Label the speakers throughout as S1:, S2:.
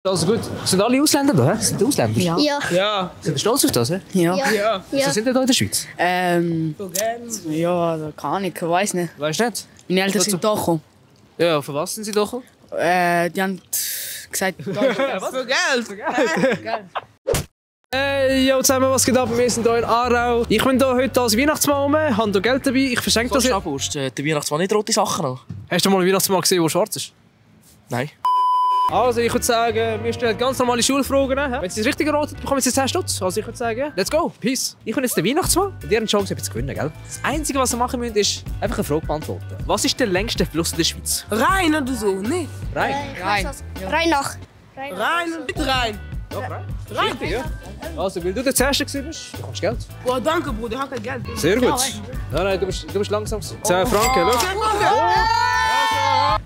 S1: Also gut. Sind alle Ausländer da? Sind die Ausländer?
S2: Ja.
S3: Ja.
S1: Sind ihr stolz auf das?
S2: Ja.
S3: Ja.
S1: Wieso sind die da in der Schweiz?
S4: Ja, also keine Ahnung, ich weiß nicht.
S1: Weißt du nicht?
S4: Meine Eltern sind da gekommen.
S1: Ja, von was sind sie da gekommen?
S4: Die haben gesagt,
S3: Für Geld.
S1: Yo zusammen, was geht ab? Wir sind hier in Aarau. Ich bin hier heute als Weihnachtsmann, habe hier Geld dabei. Ich verschenke das jetzt.
S5: Brauchst du den Weihnachtsmann nicht rote Sachen noch?
S1: Hast du mal einen Weihnachtsmann gesehen, der schwarz ist?
S5: Nein.
S1: Also ich würde sagen, wir stellen ganz normale Schulfragen. Wenn Sie es richtig erraten, bekommen Sie 10 Stutz. Also ich würde sagen, let's go, peace. Ich bin jetzt der Weihnachtsmann und ihr habt die Chance, etwas zu gewinnen, gell? Das Einzige, was ihr machen müsst, ist einfach eine Frage beantworten. Was ist der längste Fluss in der Schweiz?
S3: Rein oder so, ne?
S1: Rhein.
S2: Rheinach.
S3: Rein und nicht rein.
S1: Doch, Rhein. Das ist richtig, ja. Also, weil du der Zuerste bist, bekommst du Geld.
S3: Boah, danke, Bruder, ich hab kein Geld.
S1: Sehr gut. Nein, du bist langsam. 10 Franken, schau.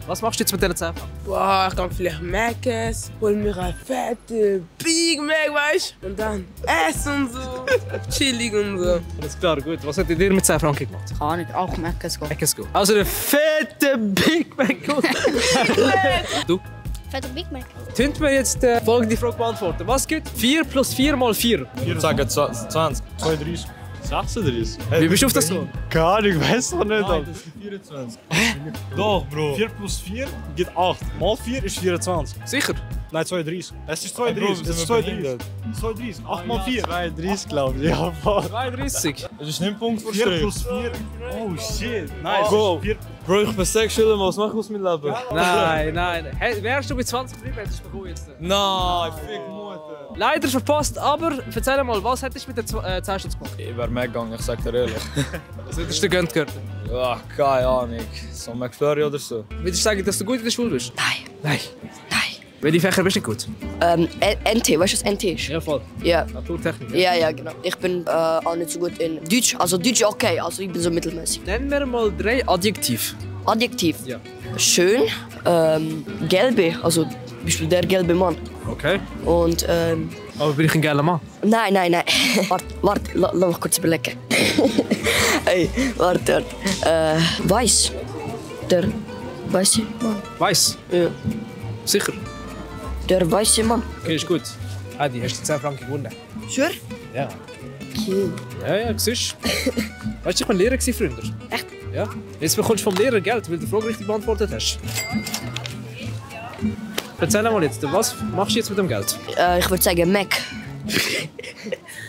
S1: Was machst du jetzt mit diesen 10 Franken?
S3: Boah, ich kann vielleicht Macs, hol mir eine fette Big Mac, weißt du? Und dann essen und so. Chillig und so.
S1: Alles klar, gut. Was hättet ihr mit 10 Franken gemacht?
S4: keine Ahnung, auch Meckes gehen.
S1: Eckes go. Also der fette Big Mac. Du?
S2: Fetter Big Mac.
S1: Könnt mir jetzt folgende Frage beantworten. Was gibt 4 plus 4 mal 4?
S6: Ich sage 20. 32. 36.
S1: Wie bist du auf das gekommen?
S6: Keine Ahnung, ich weiß doch nicht. Nein, das ist 24. Doch, Bro. 4 plus 4 gibt 8. Mal 4 ist 24.
S1: Sicher?
S6: Nein, 32. Es ist 32. Es ist 32. 32. 8 mal 4. 32, glaube ich. Ja, voll.
S1: 32.
S6: Es ist nicht ein Punkt 4 plus 4. Oh shit. Nein,
S7: Bro.
S6: es ist 4.
S7: Bro, ich bin 6 Schüler, was mach ich aus meinem Leben?
S1: Nein. Hey, wärst du bei 20 geblieben, hättest du bekommen jetzt.
S7: Nein, fick Mutter.
S1: Leider verpasst, aber erzähl mal, was hättest du mit der 10 Stutz gemacht?
S7: Ich wäre weggegangen, ich sag dir ehrlich.
S1: Was hättest du gönnt gehört?
S7: Ja, keine Ahnung. So ein McFlurry oder so.
S1: Würdest du sagen, dass du gut in der Schule bist?
S2: Nein.
S1: Nein.
S2: Nein.
S1: Welche Fächer bist du nicht gut?
S2: NT, weißt du, was NT ist?
S1: Ja, voll.
S2: Ja.
S1: Naturtechnik.
S2: Ja, genau. Ich bin auch nicht so gut in Deutsch. Also Deutsch okay, also ich bin so mittelmäßig.
S1: Nennen wir mal 3 Adjektiv.
S2: Adjektiv.
S1: Ja.
S2: Schön. Gelbe, also zum Beispiel der gelbe Mann.
S1: Okay.
S2: Und
S1: Aber bin ich ein geiler Mann?
S2: nein. Warte, lass mich kurz überlegen. Hey, warte. Weiß. Der weiße Mann.
S1: Weiss.
S2: Ja.
S1: Sicher.
S2: Der weiße Mann.
S1: Okay, ist gut. Adi, hast du 10 Franken gewonnen?
S2: Sure?
S1: Ja.
S2: Cool.
S1: Ja, siehst du. Weißt du, ich war Lehrer früher.
S2: Echt?
S1: Ja. Jetzt bekommst du vom Lehrer Geld, weil du die Frage richtig beantwortet hast. Erzähl mal jetzt, was machst du jetzt mit dem Geld?
S2: Ich würde sagen Mac.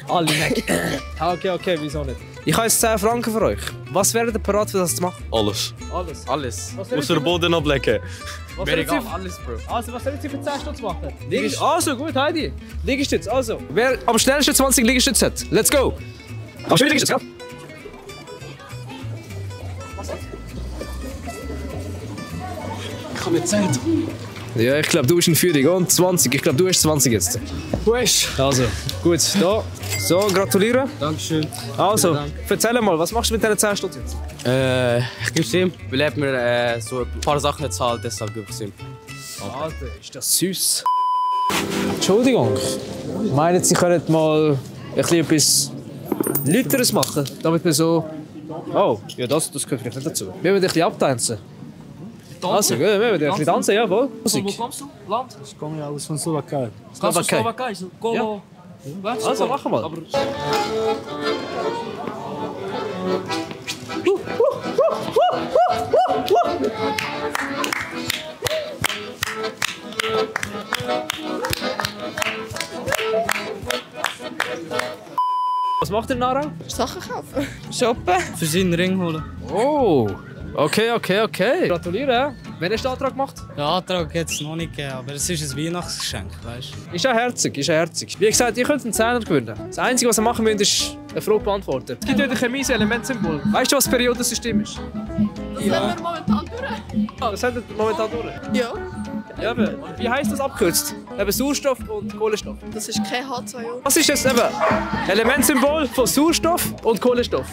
S1: Alle Mac. Okay, wieso nicht? Ich habe jetzt 10 Franken für euch. Was wäre der parat für das zu machen?
S7: Alles.
S1: Alles.
S7: Alles.
S1: Was soll
S7: Aus der Boden ablecken.
S1: Was
S7: Mir
S1: soll
S7: egal,
S1: ich-
S7: alles, Bro.
S1: Also, was sollen Sie für 10 Stutz machen? Also, gut, Heidi. Liegestütz, also. Wer am schnellsten 20 Liegestütze hat, let's go. Am schnellsten Liegestütz, ja?
S7: Ich habe gezählt.
S1: Ja, ich glaube, du bist in Führung. Und 20. Ich glaube, du hast 20 jetzt. Also, gut, da. So, gratulieren.
S5: Dankeschön.
S1: Also, erzähl mal, was machst du mit diesen 10 Stutz jetzt?
S5: Ich gebe es ihm, weil er hat mir so ein paar Sachen gezahlt, deshalb gebe ich es ihm.
S1: Alter, ist das süß. Entschuldigung. Meinen Sie, können mal etwas Lauteres machen, damit wir so... Oh, ja, das gehört vielleicht nicht dazu. Wir wollen ein bisschen abtanzen. Also, wir wollen ein bisschen tanzen, ja, voll. Musik.
S5: Wo kommst du? Land?
S6: Ich komme ja aus von Slowakei.
S1: Slowakei.
S5: Slowakei? Kolo? Was?
S1: Also, machen wir.
S5: Aber
S1: Was macht ihr in Aarau?
S3: Sachen kaufen. Shoppen.
S5: für seinen Ring holen.
S1: Oh, okay. Gratuliere. Wer hast den Antrag gemacht?
S8: Den Antrag hat es noch nicht gegeben, aber es ist ein Weihnachtsgeschenk, weißt du?
S1: Ist ja herzig. Wie gesagt, ihr könnt einen Zehner gewinnen. Das Einzige, was ihr machen müsst, ist eine Frage beantworten. Es gibt ja ein Chemie-Elementsymbol. Weißt du, was das Periodensystem ist?
S3: Das haben wir momentan durch.
S1: Ah, das haben wir momentan durch.
S3: Ja.
S1: Ja, aber wie heisst das abgekürzt? Eben Sauerstoff und Kohlenstoff.
S3: Das ist kein H2O.
S1: Was ist jetzt eben Elementsymbol von Sauerstoff und Kohlenstoff?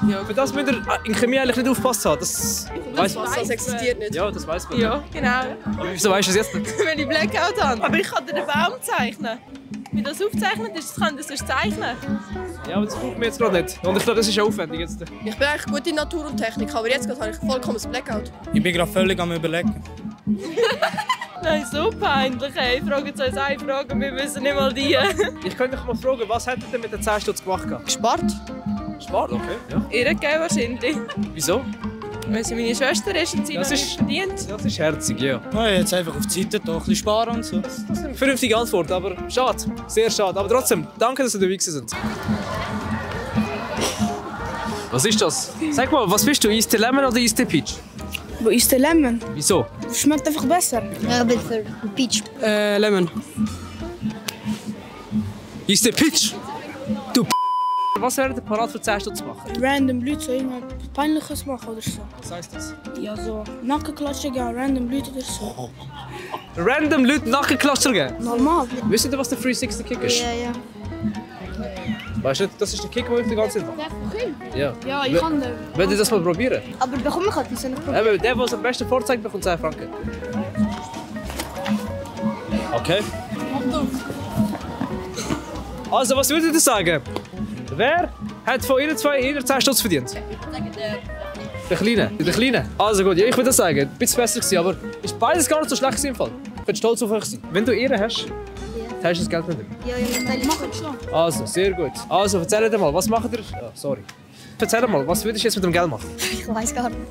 S3: Ja.
S1: Für das müsst ihr in Chemie eigentlich nicht aufgepasst haben. Das weiss man.
S3: Das existiert nicht.
S1: Ja, das weiß man.
S3: Ja, genau.
S1: Aber wieso weißt du das jetzt nicht?
S3: Wenn ich Blackout habe. Aber ich kann dir den Baum zeichnen. Wie das aufgezeichnet ist, kann das erst zeichnen.
S1: Ja, aber das braucht mir jetzt gerade nicht. Und ich glaube, das ist aufwendig jetzt.
S3: Ich bin eigentlich gut in Natur und Technik, aber jetzt habe ich vollkommenes Blackout.
S8: Ich bin gerade völlig am Überlegen.
S3: Nein, so peinlich, ey. Fragen Sie uns eine Frage, wir wissen nicht mal die.
S1: Ich könnte dich mal fragen, was hättet ihr mit den 10 Stutz gemacht?
S2: Gespart?
S1: Spart, okay. Ja.
S3: Ihr gegeben wahrscheinlich.
S1: Wieso?
S3: Weil sie meine Schwester ist und sie
S1: Das
S3: noch
S1: ist-
S3: nicht verdient.
S1: Das ist herzig, ja.
S8: Ja, jetzt einfach auf die Seite, da ein bisschen sparen und so.
S1: Das ist eine vernünftige Antwort, aber schade. Sehr schade. Aber trotzdem, danke, dass ihr dabei sind. Was ist das? Sag mal, was bist du? Eistee Lemon oder Eistee Peach?
S4: Wo ist der Lemon?
S1: Wieso?
S4: Schmeckt einfach besser.
S2: Ja, bitte für Peach.
S5: Lemon.
S1: Eistee Peach? Du Was wäre der parat für 10 Stutz zu machen?
S4: Random Leute so irgendwas Peinliches machen oder so.
S1: Was heisst das?
S4: Ja, so Nackenklatschen gehen, random Leute oder so.
S1: Random Leute Nackenklatscher geben?
S4: Normal.
S1: Wisst ihr, was der 360 Kick ist?
S2: Ja, ja.
S1: Weißt du, das ist der Kick, den ich die ganze Zeit mache. Ja.
S4: Ja, ich kann den.
S1: Wollt ihr das mal probieren?
S2: Aber bekomme ich etwas, wenn ich probiere?
S1: Eben, der es am besten vorzeigt, bekommt 10 Franken. Okay. Also, was würdet ihr sagen? Wer hat von Ihnen zwei jeder 10 Stutz verdient? Der Kleine. Der Kleine. Also gut, ja, ich würde sagen, ein bisschen besser gewesen, aber ist beides gar nicht so schlecht gewesen im Fall. Ich bin stolz auf euch sein. Wenn du Ehre hast, teilst du das Geld mit ihm.
S2: Ja, ja, mach ich schon.
S1: Also, sehr gut. Also, erzähl dir mal, was macht ihr? Oh, sorry. Erzähl mal, was würdest du jetzt mit dem Geld machen?
S2: Ich weiß gar nicht.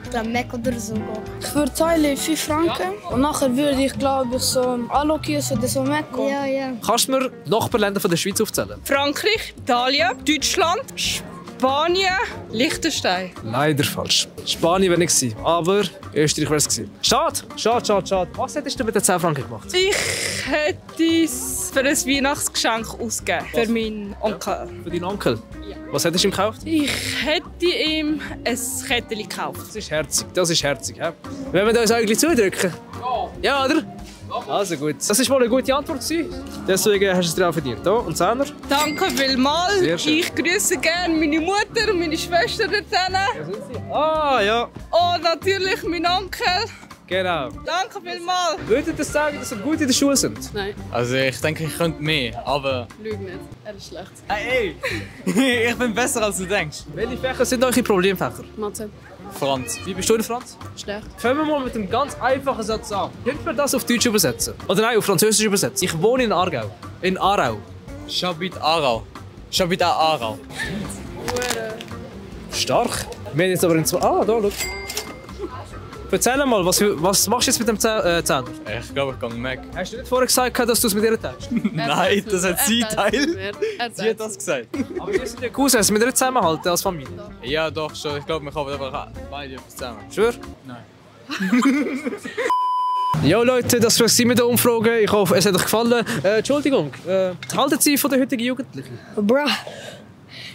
S2: Ich glaube, Mac oder so.
S4: Ich würde teilen 5 Franken und nachher würde ich glaube ich so Allokies oder so wegkommen.
S2: Ja, ja.
S1: Kannst du mir die Nachbarländer von der Schweiz aufzählen?
S3: Frankreich, Italien, Deutschland, Spanien, Liechtenstein.
S1: Leider falsch. Spanien wäre nicht gewesen, aber Österreich wäre es gewesen. Schade, schade, schade, schade. Was hättest du mit den 10 Franken gemacht?
S3: Ich hätte es für ein Weihnachtsgeschenk ausgegeben. Für meinen Onkel.
S1: Für deinen Onkel? Was hättest du ihm gekauft?
S3: Ich hätte ihm ein Kettchen gekauft.
S1: Das ist herzig, das ist herzig. He? Wenn wir uns eigentlich zudrücken? Ja, oder? Also gut. Das war wohl eine gute Antwort gewesen. Deswegen hast du es dir auch verdient. Hier, und 10er.
S3: Danke vielmals.
S1: Sehr schön.
S3: Ich grüße gerne meine Mutter und meine Schwester dort.
S1: Ah, ja.
S3: Und natürlich meinen Onkel.
S1: Genau.
S3: Danke vielmals.
S1: Würdet ihr sagen, dass ihr gut in der Schule sind?
S5: Also ich denke, ich könnte mehr, aber...
S9: Lüg nicht, er ist schlecht.
S5: Hey, ich bin besser als du denkst.
S1: Welche Fächer sind eure Problemfächer?
S9: Mathe,
S5: Franz.
S1: Wie bist du in Franz?
S9: schlecht.
S1: Fangen wir mal mit einem ganz einfachen Satz an. Könnt ihr das auf Deutsch übersetzen? Oder nein, auf Französisch übersetzen? Ich wohne in Aargau. In Aarau.
S5: J'habite Aarau. J'habite à Aarau.
S1: Stark. Wir haben jetzt aber in zwei... Ah, da, schau. Erzähl mal, was machst du jetzt mit dem Zehner?
S5: Ich glaube, ich gehe weg.
S1: Hast du nicht vorher gesagt, dass du es mit ihr teilst?
S5: Nein, das hat sie Teil.
S9: Er
S5: Sie hat das gesagt.
S1: Aber wir sind ja Cousins, mit ihr zusammenhalten als Familie.
S5: Ja, doch schon. Ich glaube, wir kommen einfach beide etwas zusammen.
S1: Schwör?
S5: Nein.
S1: Ja Leute, das war es mit der Umfrage. Ich hoffe, es hat euch gefallen. Entschuldigung, was halten Sie von den heutigen Jugendlichen?
S10: Bruh,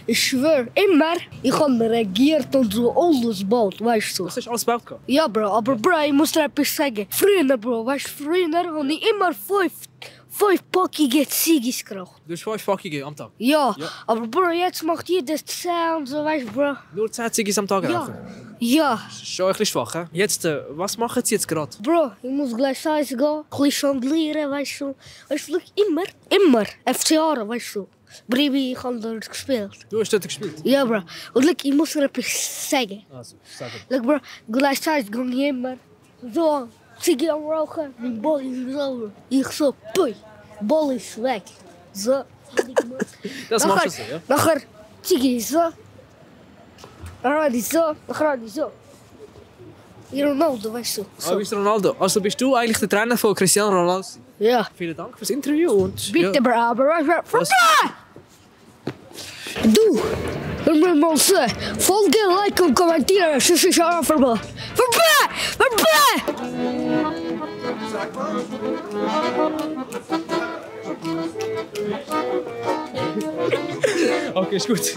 S10: ich schwör, immer, ich habe reagiert und so alles gebaut, weißt du.
S1: Was hast du alles gebaut?
S10: Ja, Bro, aber Bro, ich muss dir etwas sagen. Früher, Bro, weißt du, früher habe ich immer 5 packige Ziggis geraucht.
S1: Du hast 5 Packungen am Tag?
S10: Ja, aber Bro, jetzt macht jeder 10 und so, weißt du, Bro.
S1: Nur 10 Ziggis am Tag rauchen?
S10: Ja.
S1: Das ist schon ein bisschen schwach, he? Jetzt, was machen Sie jetzt gerade?
S10: Bro, ich muss gleich Eis gehen, ein bisschen jonglieren, weißt du. Weißt du, immer, FCA, weißt du. Bribi, ich habe dort gespielt.
S1: Du hast dort gespielt?
S10: Ja, Bro. Und look, ich muss dir etwas sagen.
S1: Also, sag es.
S10: Look, Bro, gleichzeitig ging ich immer so, Ziggy am Rauchen, die Ball ist over. Ich so, pui, Ball ist weg. So.
S1: Das machst du so, ja?
S10: Nachher, Ziggy so. Nachher die so, nachher die so. Wie Ronaldo, weißt du.
S1: So. Ah, bist du Ronaldo? Also bist du eigentlich der Trainer von Cristiano Ronaldo?
S10: Ja.
S1: Vielen Dank fürs Interview und...
S10: Bitte, Bro, aber vorbei! Du, hör mir mal zu. Folge, like und kommentieren, sonst ist er vorbei. Vorbei!
S1: Okay, ist gut.